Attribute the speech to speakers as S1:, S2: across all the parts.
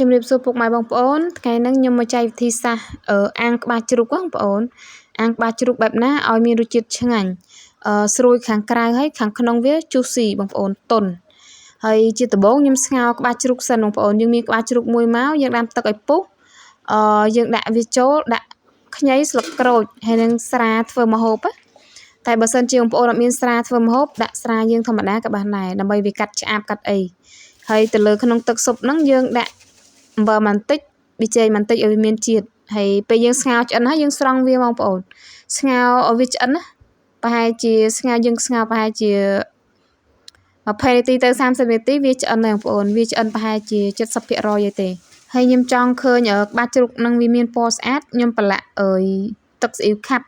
S1: ជំរាបសួរពុកម៉ែបងប្អូនថ្ងៃហ្នឹងខ្ញុំមកចែកវិធីសាស្ត្រអាំងក្បាលជ្រូកបងប្អូនអាំងក្បាលជ្រូកបែបណាឲ្យមានរសជាតិឆ្ងាញ់ស្រួយខាងក្រៅហើយខាងក្នុងវា juicy បងប្អូនទន់ហើយជាដំបូងខ្ញុំស្ងោរក្បាលជ្រូកសិនបងប្អូនយើងមានក្បាលជ្រូកមួយមកយើងដាំទឹកឲ្យពុះយើងដាក់វាចូលដាក់ខ្ញីស្លឹកក្រូចហើយនឹងស្រាធ្វើម្ហូបតែបើសិនជាបងប្អូនអត់មានស្រាធ្វើម្ហូបដាក់ស្រាយើងធម្មតាក៏បានដែរដើម្បីវាកាត់ឆ្អាបកាត់អីហើយទៅលើក្នុងទឹកស៊ុបហ្នឹងយើងដាក់អំបិលបន្តិចប៊ីចេងបន្តិចឲ្យវាមានជាតិហើយពេលយើងស្ងោរឆ្អិនហើយយើងស្រង់វាបងប្អូនស្ងោរឲ្យវាឆ្អិនណាប្រហែលជាស្ងោរយើងស្ងោរប្រហែលជា20នាទីទៅ30នាទីវាឆ្អិនហើយបងប្អូនវាឆ្អិនប្រហែលជា70%ឯទេហើយខ្ញុំចង់ឃើញក្បាលជ្រូកនឹងវាមានពណ៌ស្អាតខ្ញុំប្រឡាក់អើយទឹកស៊ីអ៊ីវខាប់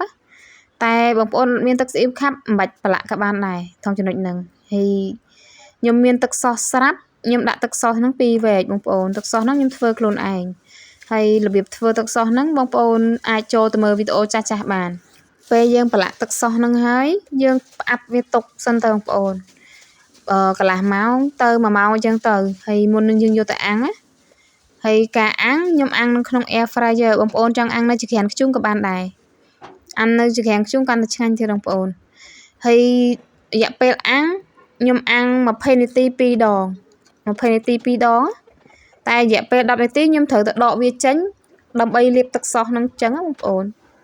S1: តែបងប្អូនមានទឹកស៊ីអ៊ីវខាប់មិនបាច់ប្រឡាក់ក៏បានដែរថងចំណុចហ្នឹងហើយខ្ញុំមានទឹកសោះស្រាប់ខ្ញុំដាក់ទឹកសោះហ្នឹង2វែកបងប្អូនទឹកសោះហ្នឹងខ្ញុំធ្វើខ្លួនឯងហើយរបៀបធ្វើទឹកសោះហ្នឹងបងប្អូនអាចចូលទៅមើលវីដេអូចាស់ៗបានពេលយើងប្រឡាក់ទឹកសោះហ្នឹងហើយយើងផ្អាប់វាទុកសិនទៅបងប្អូនកន្លះម៉ោងទៅ1ម៉ោងអញ្ចឹងទៅហើយមុននឹងយើងយកទៅអាំងណាហើយការអាំងខ្ញុំអាំងនៅក្នុង air fryer បងប្អូនចង់អាំងនៅចង្ក្រានធ្យូងក៏បានដែរអាំងនៅចង្ក្រានធ្យូងកាន់តែឆ្ងាញ់ទៀតបងប្អូនហើយរយៈពេលអាំងខ្ញុំអាំង20នាទី2ដង20នាទី2ដងតែរយៈពេល10នាទីខ្ញុំត្រូវទៅដកវាចេញដើម្បីលាបទឹកសោះហ្នឹងចឹងបងប្អូន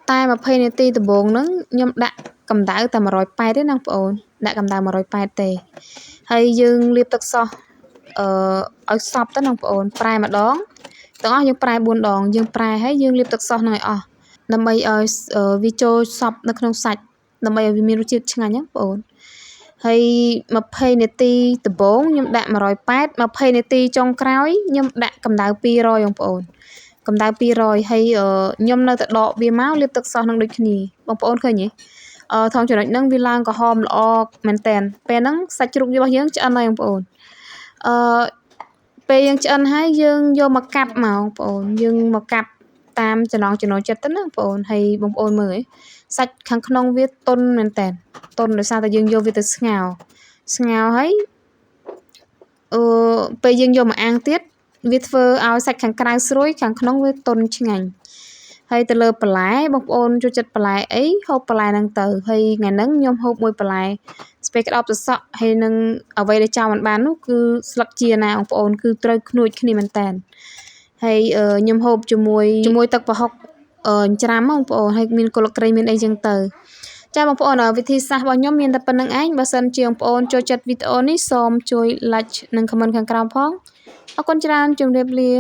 S1: តែ20នាទីដំបូងហ្នឹងខ្ញុំដាក់កម្ដៅតែ180ទេណាបងប្អូនដាក់កម្ដៅ180ទេហើយយើងលាបទឹកសោះអឺឲ្យសព្វទៅណាបងប្អូនប្រែម្ដងទាំងអស់យើងប្រែ4ដងយើងប្រែហើយយើងលាបទឹកសោះហ្នឹងឲ្យអស់ដើម្បីឲ្យវាចូលសព្វនៅក្នុងសាច់ដើម្បីឲ្យវាមានរសជាតិឆ្ងាញ់ណាបងប្អូនហើយ20នាទីដំបូងខ្ញុំដាក់180 20នាទីចុងក្រោយខ្ញុំដាក់កម្ដៅ200បងប្អូនកម្ដៅ200ហើយខ្ញុំនៅតែដកវាមកលាបទឹកសោះនឹងដូចគ្នាបងប្អូនឃើញទេអឺថងចំណុចហ្នឹងវាឡើងក្រហមល្អមែនតែនពេលហ្នឹងសាច់ជ្រូករបស់យើងឆ្អិនហើយបងប្អូនអឺពេលយើងឆ្អិនហើយយើងយកមកកាប់មកបងប្អូនយើងមកកាប់តាមចំណង់ចំណូលចិត្តទៅណាបងប្អូនហើយបងប្អូនមើលសាច់ខាងក្នុងវាទន់មែនតែនទន់ដោយសារតែយើងយកវាទៅស្ងោរស្ងោរហើយអឺពេលយើងយកមកអាំងទៀតវាធ្វើឲ្យសាច់ខាងក្រៅស្រួយខាងក្នុងវាទន់ឆ្ងាញ់ហើយទៅលើបន្លែបងប្អូនចូលចិត្តបន្លែអីហូបបន្លែហ្នឹងទៅហើយថ្ងៃហ្នឹងខ្ញុំហូបមួយបន្លែស្ពៃក្តោបត្រសក់ហើយនឹងអ្វីដែលចោលមិនបាននោះគឺស្លឹកជាណាបងប្អូនគឺត្រូវខ្នួចគ្នាមែនតែនហើយខ្ញុំហូបជាមួយជាមួយទឹកប្រហុកច្រាំបងប្អូនហើយមានគល់ត្រីមានអីចឹងទៅចាបងប្អូនវិធីសាស្ត្ររបស់ខ្ញុំមានតែប៉ុណ្្នឹងឯងបើសិនជាបងប្អូនចូលចិត្តវីដេអូនេះសូមជួយ like និង comment ខាងក្រោមផងអរគុណច្រើនជម្រាបលា។